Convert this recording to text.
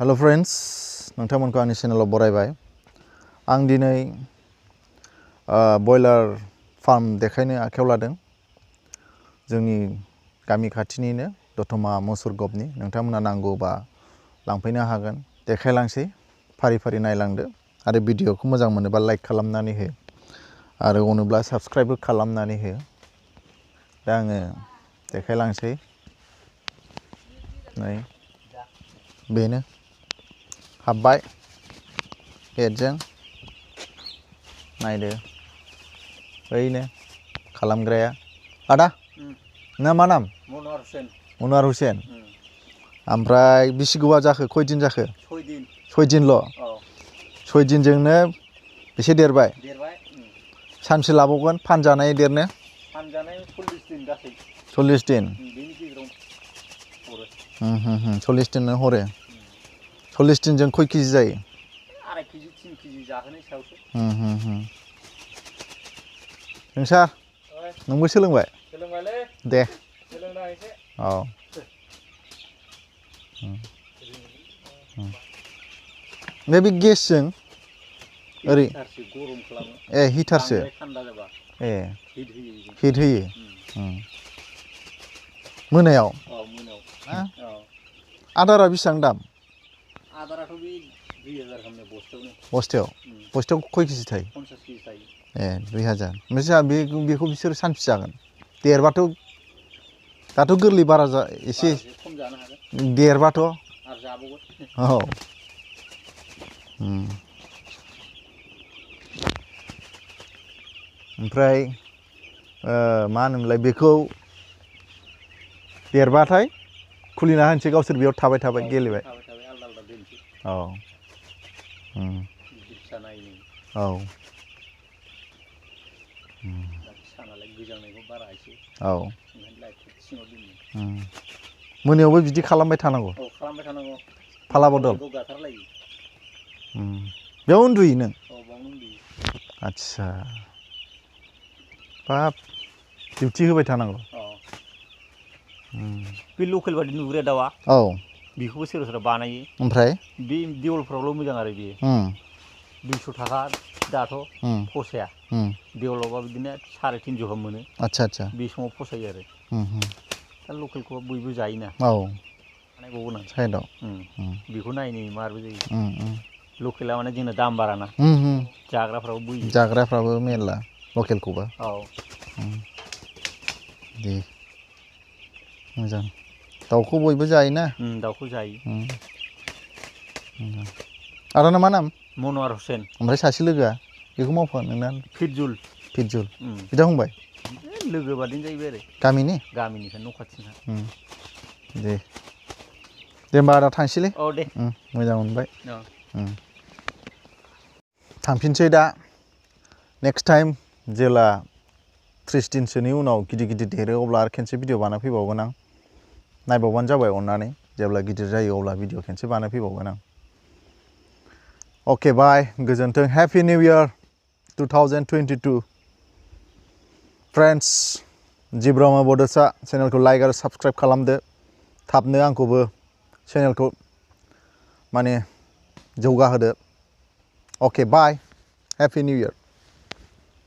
Hello friends, नोंथांमोनखौ आंनि चेनेलाव बरायबाय। आं दिनै बयलार फार्म देखायनो आखायाव लादों। जोंनि गामि खाथिनिनो दतमा मुसुरगबनि नोंथांमोना नांगौबा लांफैनो हागोन। देखायलांसै फारि फारि नायलांदो आरो भिडिअखौ मोजां मोनोबा लाइक खालामनानै हो आरो अनोब्ला साबस्क्राइबबो खालामनानै हो। दा आङो देखायलांसै नै बेनो हाबबाय गेटजों नायदो ओइनो खालामग्राया आदा ना मा नाम मनवार हुसेन ओमफ्राय बिसि गोबाव जाखो खयदिन जाखो 6 दिनल' 6 दिनजोंनो एसे देरबाय सानसे लाबावगोन फानजानाय देरनो 40 दिन 40 दिन हरो 40 दिनजों खय केजि जायो 2.5 केजि 3 केजि जाहोनाय सायावसो नोंसार नोंबो सोलोंबाय दे सोलोंना एसे औ बे गेसजों ओरै गरम खालामो ए हिटारसो थान्दा जाबा ए हिट होयो मोनायाव आदारा बेसेबां दाम आदाराथ' बे 2000 खामनो बस्थायाव खय केजि थायो 50 केजि थायो ए 2000 ओमफ्राय जोंहा बेखौ बिसोर सानबेसे जागोन देरबाथ' दाथ' गोरलै बारा एसे खम जानो हागोन देरबाथ' आरो जाबावगोन औ ओमफ्राय मा होनोमोनलाय बेखौ देरबाथाय खुलिना होनोसै गावसोर बेयाव थाबाय गेलेबाय आलदा दोनसै औ फिसा नायनो औ सानालाय गोजांनायखौ बारा एसे औ लाइट सिङाव दोनो मोनायावबो बिदि खालामबाय थानांगौ औ खालामबाय थानांगौ फाला बदल गाथारलायो बेयाव उन्दुयो नों औ बावनो उन्दुयो आदसा बाब डिउटि होबाय थानांगौ बे लकेल बादि नुग्राया दाउआ औ बेखौबो सोरबा बानायो ओमफ्राय बे देवलफ्रावल' मोजां आरो बेयो 200 थाखा दाथ' फसाया देवलावबा बिदिनो 350 गाहाम मोनो आदसा बे समाव फसायो आरो दा लकेलखौ बयबो जायोना औ बानायबावगोन आं साइडआव बेखौ नायनो मारबो जायो लकेला माने जोंना दाम बाराना जाग्राफ्राबो मेरला लकेलखौबा औ दे मोजां दाउखौ बयबो जायोना दाउखौ जायो आदाना मा नाम मनवार हुसेन ओमफ्राय सासे लोगोआ बेखौ मावफा नोंना फिटजुल बिदा फंबाय लोगो बादिनो जाहैबाय आरो गामिनिफ्राय न' खाथिना दे होमबा आदा थांसैलै औ दे मोजां मोनबाय थांफिनसै दा नेक्स्ट टाइम जेला 30 दिनसोनि उनाव गिदिर देरो अब्ला आरो खेनसे भिडिअ बानायफैबावगोन आं नायबावबानो जाबाय अननानै जेब्ला गिदिर जायो अब्ला भिडिअ खेनसे बानायफैबावगोन आं अके बाय गोजोन्थों happy new year 2022 friends G.Brahma Bodosa चेनेलखौ लाइक आरो साबस्क्राइब खालामदो थाबनो आंखौबो चेनेलखौ माने जौगाहोदो okay bye happy new year